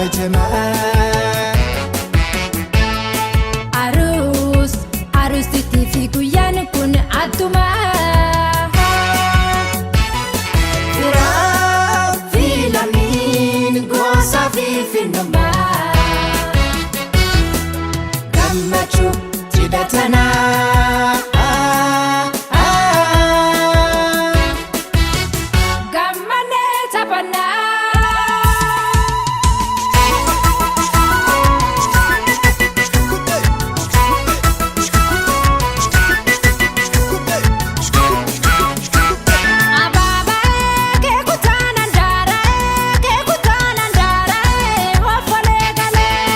Kabajamaa. Aruus aruustiitii fi guyyaan kun adduma. Firaa fi lammiin gosa fi finnummaa. Gammachuu cidha tanaa. Gammannee taphannaa. Abaabaa keekutaan andaara keekutaan andaara ofolee galee.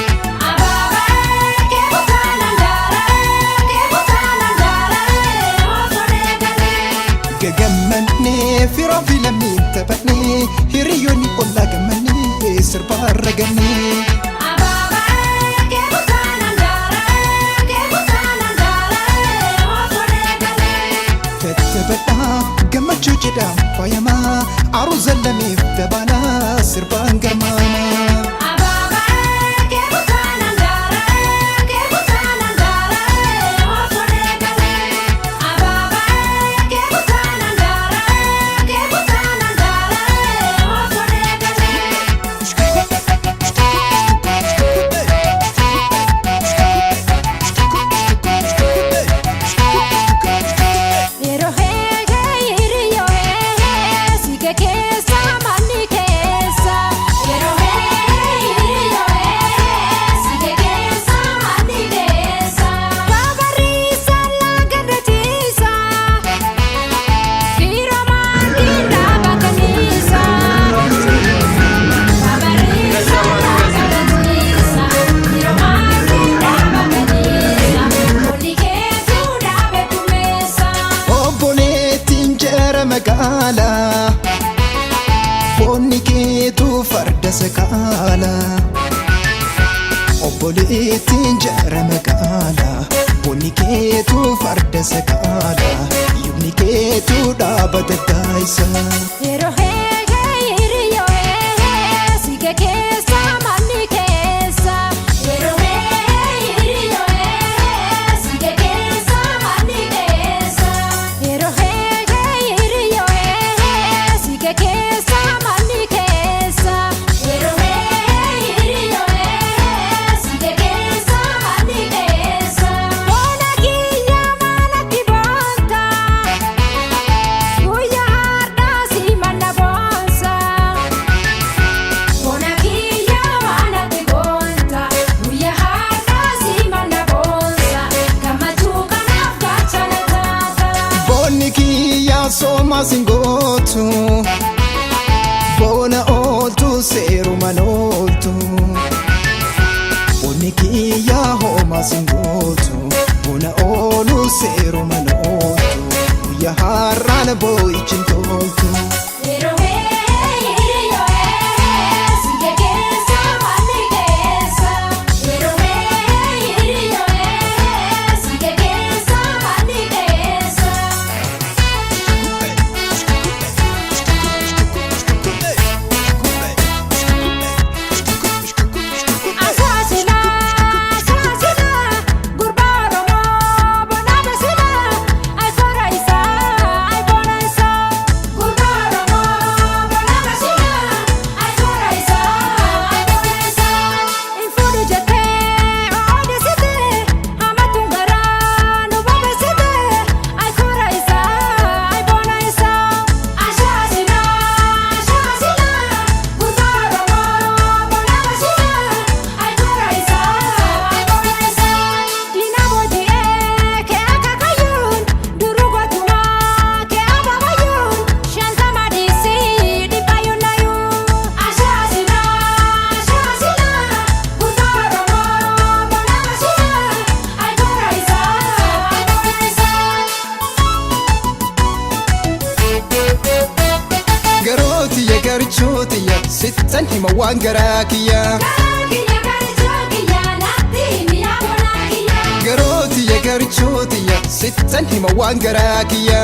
Abaabaa keekutaan andaara keekutaan andaara ofolee galee. Gagammannee firaa fi lammiin taphannee hiriyoonni ollaa gammannee sirbaa ragannee. Abaabaa keekutaan andaara keekutaan andaara ofolee galee. Tattaphadhaa gammachuu jedhaan faayamaa aruuza lameef dabaalaa sirbaan garmaamaa. Abaabaa keekutaan andaara keekutaan andaara ofolee galee. Abaabaa keekutaan andaara keekutaan andaara ofolee galee. Yeroo heehee hiriyyoo heehee siike keessa manni keessa. Yeroo heehee hiriyyoo heehee siike keessa manni keessa. Babarriisa laga ciisa firomaan dhiiraa bakka Babarriisa laga ciisa firomaan dhiiraa bakka Olli keetuu dhaabee kumeessa. Obboleettiin jara magaalaa Boonni keetuu farda sakaalaa. Obboleettiin jara magaalaa Boonni keetuu farda sakaalaa. Yubni keetuu dhaabata daayisa. Yeroo heehee hiriyyoo heehee siike keessa manni keessa. Yeroo heehee hiriyyoo heehee siike keessa manni keessa. Yeroo heehee hiriyyoo heehee siike keessa manni keessa. Yeroo heehee hiriyyoo heehee siike keessa manni keessa. Boona kiyya maalatti boonta. Guyyaa har'aa si manna boonsa. Bona kiyya manatti boonta. Guyyaa har'aa si manna boonsa. Gammachuu kanaaf gaachana taata. Boonni kiyyaa soomaa singootu Boona ooltu seerumaan ooltu. Boonni kiyyaa hoomaa singootu Boona oolu seerumaan ooltu. Guyyaa har'aan boo'ichi hin toltu. Yeroo heehee hiriyyoo heehee siike keessa manni keessa. Yeroo heehee hiriyyoo heehee siike keessa manni keessa. Asaasila asaasila gurbaa Oromoo bonaa basila ayikoora isaa ayikoora isaa. Gurbaa Oromoo bonaa basila ayikoora isaa ayikoora isaa. Nfuudhu jettee odeessite hamatuun garaa nu bobeessite ayikoora isaa ayikoora isaa. Asaasila asaasila gurbaa Oromoo bonaa basila ayikoora isaa ayikoora isaa. Diina booji'ee kee akaakayyuun duruu gootumaa kee abaabayyuun shantama dhiisii dhibbayyuun nayyuun. Asaasila asaasila gurbaa Oromoo bonaa basila ayikoora isaa ayikoora isaa. Garootiyya garchootiyya sittan hima waan garaa kiyya. Kiyya garjoo kiyya natti mi'a bonaa kiyya. Garootiyya garchootiyya sittan hima waan garaa kiyya.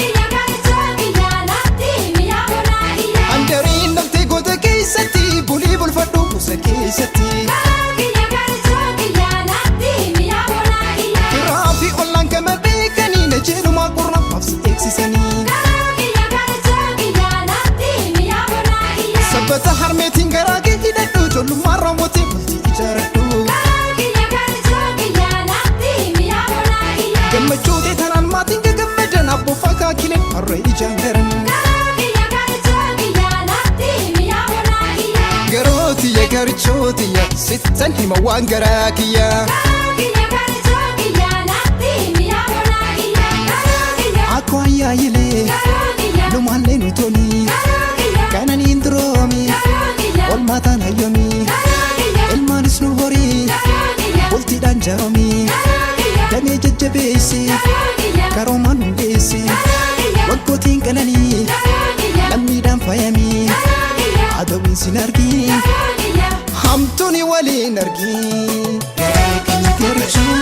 Kiyya garjoo kiyya natti mi'a bonaa kiyya. Handariin dhaltee goota keessatti bulii bulfadhu. keessatti. Karoo kiyya galchoo kiyya natti mi'a bonaa kiyya. Firaa fi ollaan gama beekanii na jedhumaa qorra maaf si eegsisanii. Karoo kiyya galchoo kiyya natti mi'a bonaa kiyya. Sabbata harmeetiin garaa kee hidhadhu ijoollummaan raawwatee bultii ijaaradhu. Karoo kiyya galchoo kiyya natti mi'a bonaa kiyya. Gammachuu ta'e tanaan maatiin gagammadan abboof akaakileen harree ijaan garan. Karoo kiyya galchoo kiyya natti mi'a bonaa kiyya. Garootiyya garchootiyya sittan hima waan garaa kiyya. Karoo kiyya galchoo kiyya natti mi'a bonaa kiyya. Karoo kiyya Akkoo ayyaayilee karoo kiyya lumaallee nu toli karoo kiyya kananiin duroomi karoo kiyya olmaataan hayyomi karoo kiyya ilmaanis nu horii karoo kiyya bultiidhaan jaaromi karoo kiyya damee jajjabeessi karoo kiyya karoomaan hundeessi karoo kiyya waggootiin qananii karoo kiyya lammiidhaan faayamii karoo kiyya adawiin sin argii karoo kiyya. hamtuuni waliin argii. Garaa kiyya garchuu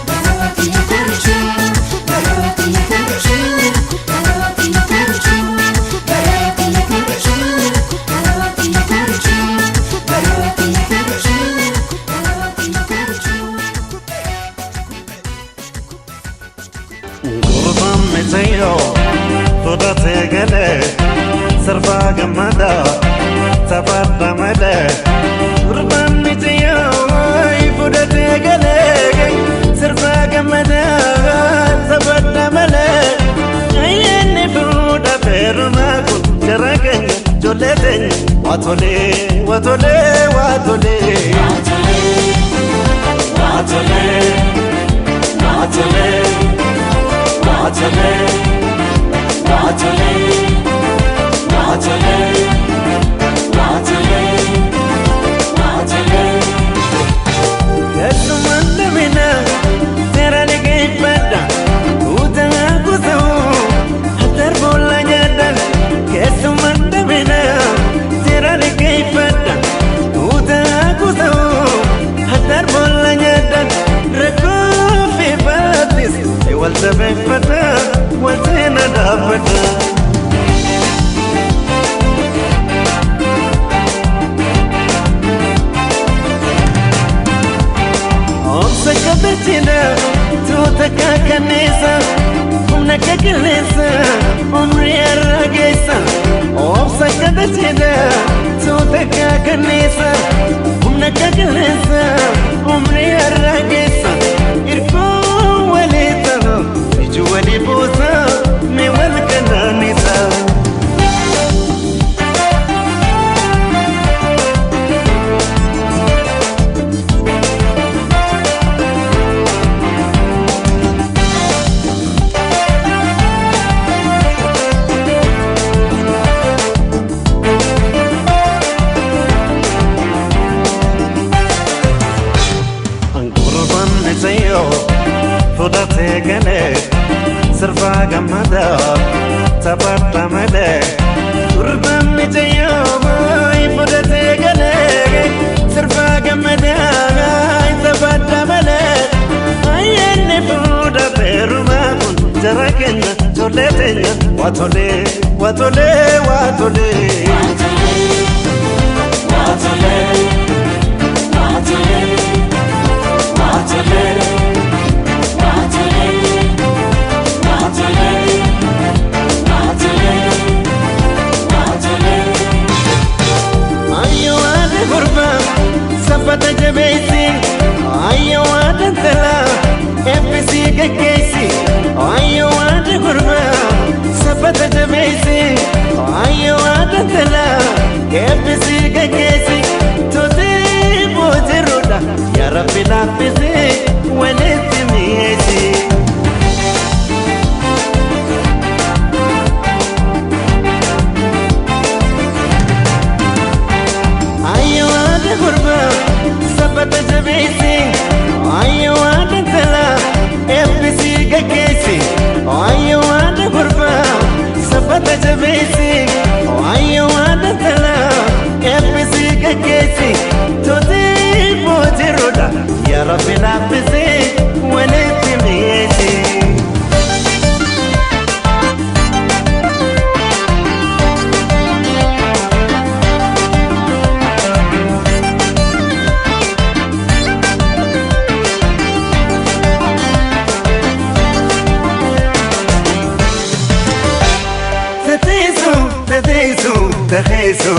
garaa kiyya garchuu garaa kiyya garchuu garaa kiyya garchuu garaa kiyya garchuu garaa kiyya garchuu garaa kiyya garchuu garaa kiyya garchuu. Gurbaan mitayyoo fudhatee galee sirbaa gammadaa taphaadha malee. Gurbaan mitayyoo fudhatee galee sirbaa gammadaa taphaadha malee. Ayyaanni fuudha feerumaa kun jara keenya ijoollee teenya waatolee waatolee waatolee. Waatolee waatolee. Waatole, waatole, waatole, waatole, waatole. Keessumaan lamina seera liqeeffadha. Kutaa kutuu darbolla nyaadha. Keessumaan lamina seera liqeeffadha. Kutaa kutuu darbolla nyaadha. Rakkoo fi baatis wal jabeeffata wal seena dhaabbata. Obsa kabajina tuuta kakanneessa humna kakilleessa umrii arrageessa. Obsa kabajina tuuta kakanneessa humna kakilleessa umrii arrageessa. Irkoo walii ta'u iji walii buusa mee wal kanaanisa. Gurbaan mitayyoo fudhatee galee sirbaa gammadaa taphaadha malee. Gurbaan mitayyoo fudhatee galee sirbaa gammadaa taphaadha malee. Ayyaanni fuudha feerumaa kun jara keenya ijoollee teenya waatolee waatolee waatolee. Waatolee waatolee. Waatole, waatole, waatole, waatole, waatole. Ayyoo haadha gurbaa saffata jabeessi. Ayyoo haadha intalaa eebbisii gaggeessi. Ayyoo haadha gurbaa saffata jabeessi. Ayyoo haadha intalaa eebbisii gaggeessi. Totee boojiruudha yaa Rabbi laaffisee walitti mi'eessi. Ayyoo haadha gurbaa saffata jabeessi. Ayyoo haadha intalaa eebbisii gaggeessi. Ayyoo haadha gurbaa saffata jabeessi. Ayyoo haadha intalaa eebbisii gaggeessi. Totee boojiruudha yaa Rabbi. Taheesu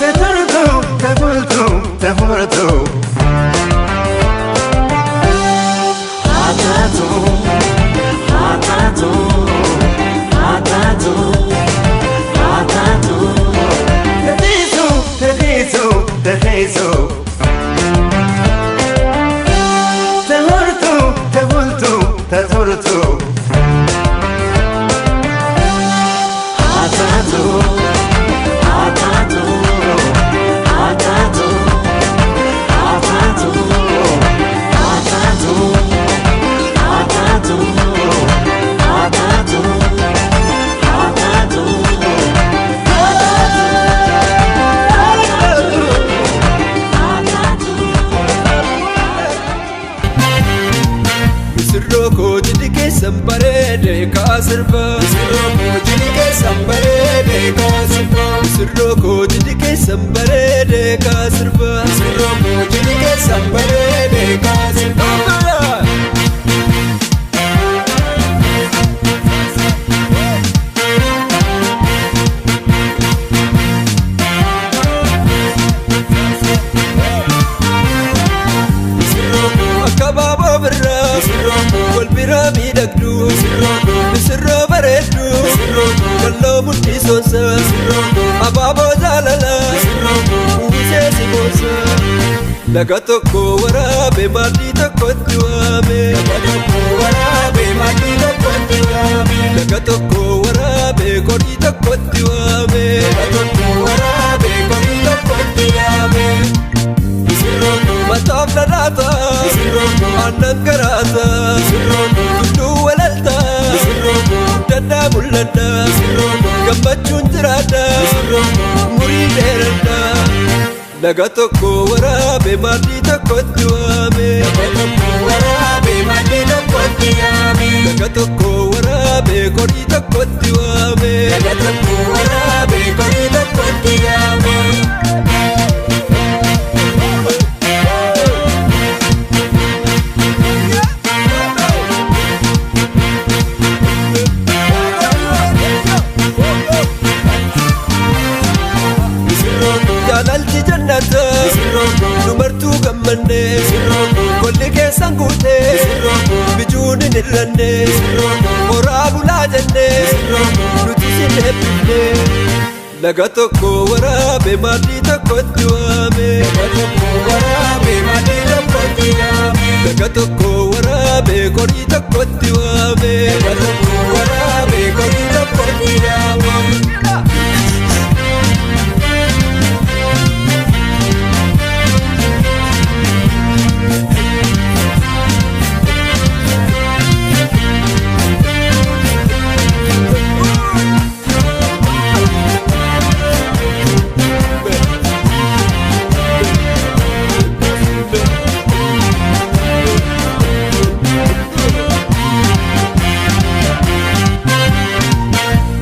Taturtu Tabultu Tahurtu Hatatu Hatatu Hatatu Hatatu Tahisu Tahisu Tahisu Tahurtu Tabultu Taturtu Hatatu Hatatu Hatatu Hatatu Hatatu Hatatu Hatatu Hatatu Misirroo kooti keessan bareede kaasirba. Misirroo kooti keessan bareede kaasirba. Misirroo kooti keessan bareede kaasirba. Misirroo kooti keessan bareede kaasirba. Akka baaboo birraa wal biraa miidhagdu misirroo bareeddu kalloo mudhii soonsa abaaboo jaalala uwwisee si boonsa. Laga tokko waraabe maaddii tokkotti waame. Laga tokko waraabe maaddii tokkotti waame. Laga tokko waraabe qorii tokkotti waame. Laga tokko waraabe qorii tokkotti waame. Mataaf dhadhaata aannan garaata tulluu walalta guddanaa mul'adha gammachuun jiraadha umurii dheeradha. Laga tokko waraabe maaddii tokkotti waame. Laga tokko waraabe maaddii tokkotti waame. Laga tokko waraabe qorii tokkotti waame. Laga tokko waraabe qorii tokkotti waame. Jaalalti jannata dubartuu gammanne golli keessan guute bijuun hin hir'anne horaa bulaa jenne nuti sin eebbifne. Laga tokko waraabe maaddii tokkotti waame. Laga tokko waraabe maaddii tokkotti waame. Laga tokko waraabe qorii tokkotti waame. Laga tokko waraabe qorii tokkotti waame.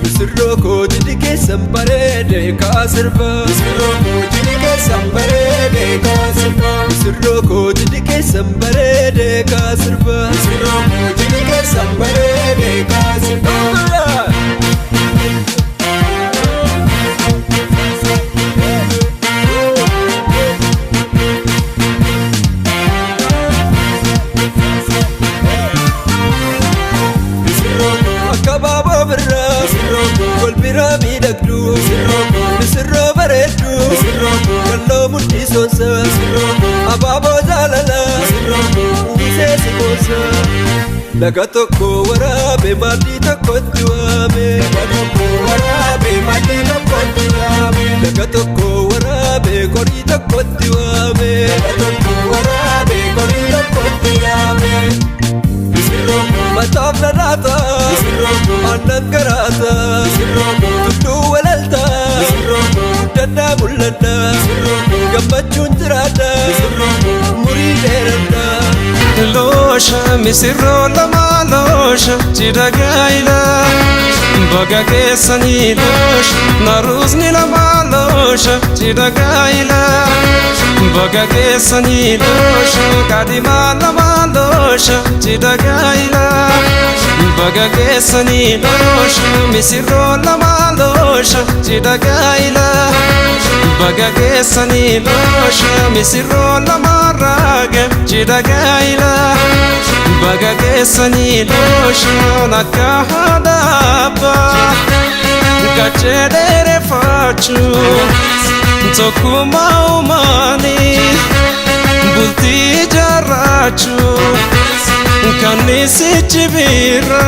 Misirroo kooti keessan bareede kaasirba. Misirroo kooti keessan bareede kaasirba. Misirroo kooti keessan bareede kaasirba. Misirroo kooti keessan bareede kaasirba. Akka baaboo birraa wal biraa miidhagdu misirroo bareeddu kalloo mudhii soonsa abaaboo jaalala uwwisee si boonsa. Laga tokko waraabe maaddii tokkotti waame. Laga tokko waraabe maaddii tokkotti waame. Laga tokko waraabe qorii tokkotti waame. Laga tokko waraabe qorii tokkotti waame. Mataaf dhadhaata aannan garaata tulluu walalta guddanaa mul'adha gammachuun jiraadha umurii dheeradha. Loosha misirroo lama loosha cidha gaa'ila Baga geessanii loosha naruusni lama loosha cidha gaa'ila. Baga geessanii loosha kaadhimaa lama loosha cidha gaa'ila. Baga geessanii loosha misirroo lama loosha cidha gaa'ila. Baga geessanii loosha misirroo lama raaga cidha gaa'ila. Baga geessanii loosha akka haadha abbaa gachee dheereffachuu tokkummaa uumaanii bultii ijaarrachuu kannisichi birra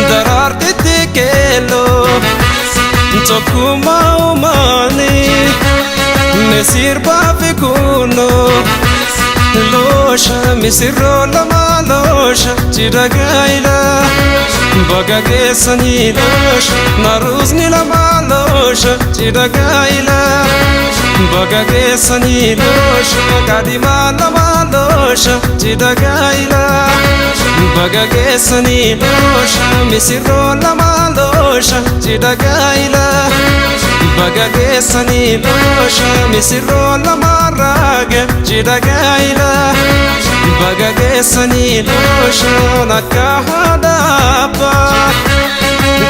daraartitti keelloo tokkummaa uumaanii misirbaa fi kunnoo loosha misirroo lama loosha cidha gaa'ila. Baga geessanii loosha naruusni lama loosha cidha gaa'ila. Baga geessanii loosha kaadhimaa lama loosha cidha gaa'ila. Baga geessanii loosha misirroo lama loosha cidha gaa'ila. Baga geessanii loosha misirroo lama raaga cidha gaa'ila. Baga geessanii loosha akka haadha abbaa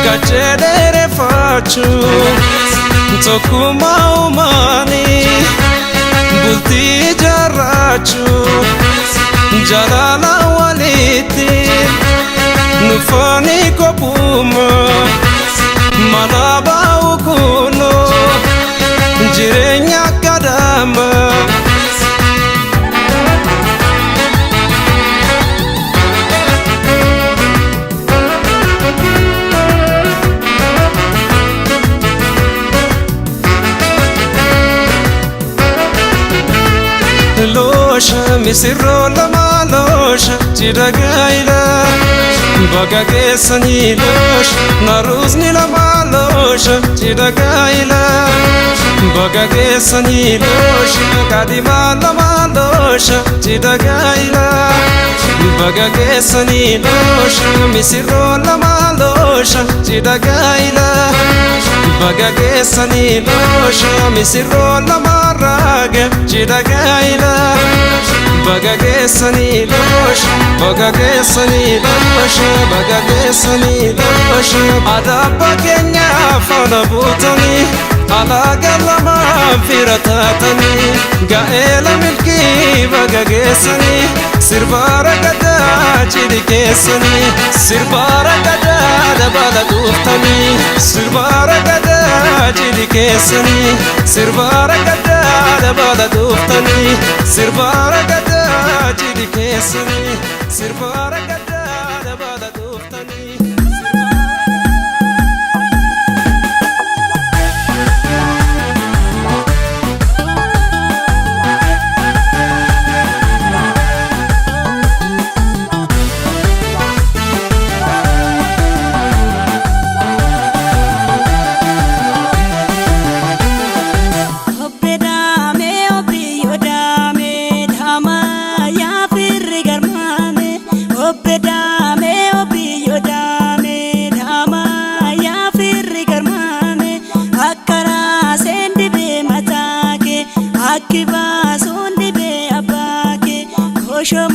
gachee dheereffachuu tokkummaa uumaanii bultii ijaarrachuu jaalala walitti nufaanii kophuma mana baa'u kunoo jireenya kadhama. Loosha misirroo lama loosha cidha gaa'ila. Baga geessanii loosha naruusni lama loosha cidha gaa'ila. Baga geessanii loosha kaadhimaa lama loosha cidha gaa'ila. Baga geessanii loosha misirroo lama loosha cidha gaa'ila. Baga geessanii loosha misirroo lama raaga cidha gaa'ila. Baga geessanii loosha baga geessanii loosha baga geessanii loosha adaabba keenya faana buutanii alaaga lama fira taatanii gaa'ela milkii baga geessanii sirba ragadaa cidhi keessanii sirba ragadaa dabala dhuftanii sirba ragadaa cidhi keessanii sirba ragadaa dabala dhuftanii sirba ragadaa cidhi keessanii sirba ragadaa dabala dhuftanii. Obbe daamee obbiyyo daamee daamaa yaa firri garmaame. Obbe daamee obbiyyo daamee daamaa yaa firri garmaame. Akka raaseen dibee mataa kee akki baasuun dibee abbaa kee. Koshoo